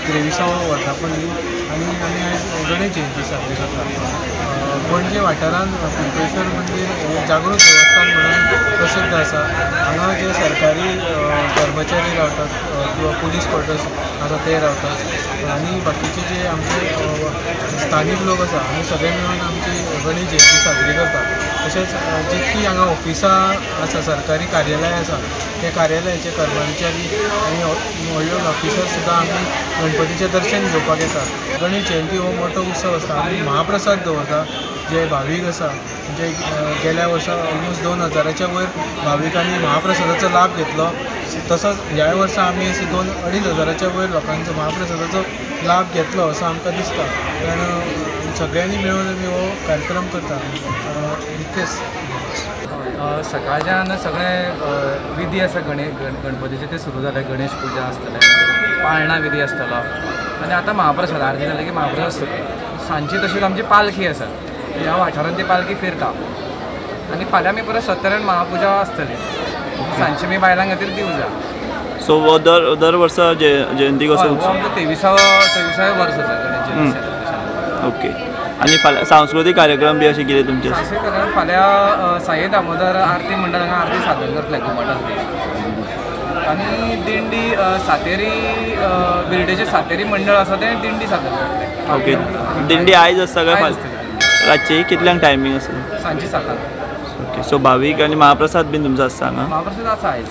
23वो वर्धापन दीन आनी आमी आयज गणेश जयंती साजरी करतात. पणजे वाठारांत कुणकेश्वर मंदीर हें जागृत देवस्थान म्हणून प्रसिद्ध आसा. हांगा जे सरकारी कर्मचारी रावतात किंवा पुलीस क्वॉर्टर्स आसा ते रावतात आनी बाकीचे जे आमचे स्थानीक लोक आसा आमी सगळे मेळून आमची गणेश जयंती साजरी करतात. तशेंच जितकी हांगा ऑफिसां आसा, सरकारी कार्यालय आसा, त्या कार्यालयाचे कर्मचारी आनी व्हडले व्हडले ऑफिसर सुद्दां आमी गणपतीचें दर्शन घेवपाक येतात. गणेश जयंती हो मोठो उत्सव आसता. आमी महाप्रसाद दवरता. जे भावीक आसा म्हणजे गेल्या वर्सा ऑलमोस्ट 2000च्या वयर भाविकांनी महाप्रसादाचो लाभ घेतलो. तसोच ह्याय वर्सा आमी अशें 2-2.5 हजाराच्या वयर लोकांचो महाप्रसादाचो लाभ घेतलो असो आमकां दिसता. कारण सगळ्यांनी मेळून आमी हो कार्यक्रम करता. इतकेच. सकाळच्यान सगळे विधी आसा गणपतीचे ते सुरू जाले. गणेश पुजा आसतले, पाळणा विधी आसतलो आनी आतां महाप्रसाद आरती जाली की महाप्रसाद. सांजची तशीच आमची पालखी आसा, ह्या वाठारांत ती पालखी फिरता आनी फाल्यां आमी परत सत्यनारायण महापुजा आसतली. सांजची आमी बायलां खातीर दिवजा. सो हो दर दर वर्सा जयंतीक असो हय, हो उत्सव? आमचो 23व्या वर्स आसा गणेश जयंती सेलिब्रेशन. ओके, आनी फाल्यां सांस्कृतीक कार्यक्रम बी अशें कितें तुमचें? सांस्कृतीक कार्यक्रम फाल्यां साई दामोदर आरती मंडळ हांगा आरती सादर करतले, घुमट आरती आनी दिंडी. सातेरी, बिर्डेचे सातेरी मंडळ आसा, तें दिंडी सादर करतले. ओके, दिंडी आयज आसता काय आयज फाल्यां? आसतली. रातची कितल्यांक टायमींग आसा? सांजची 7आंक. ओके, सो भावीक आनी महाप्रसाद बीन तुमचो आसता हांगा? महाप्रसाद आसा आयज.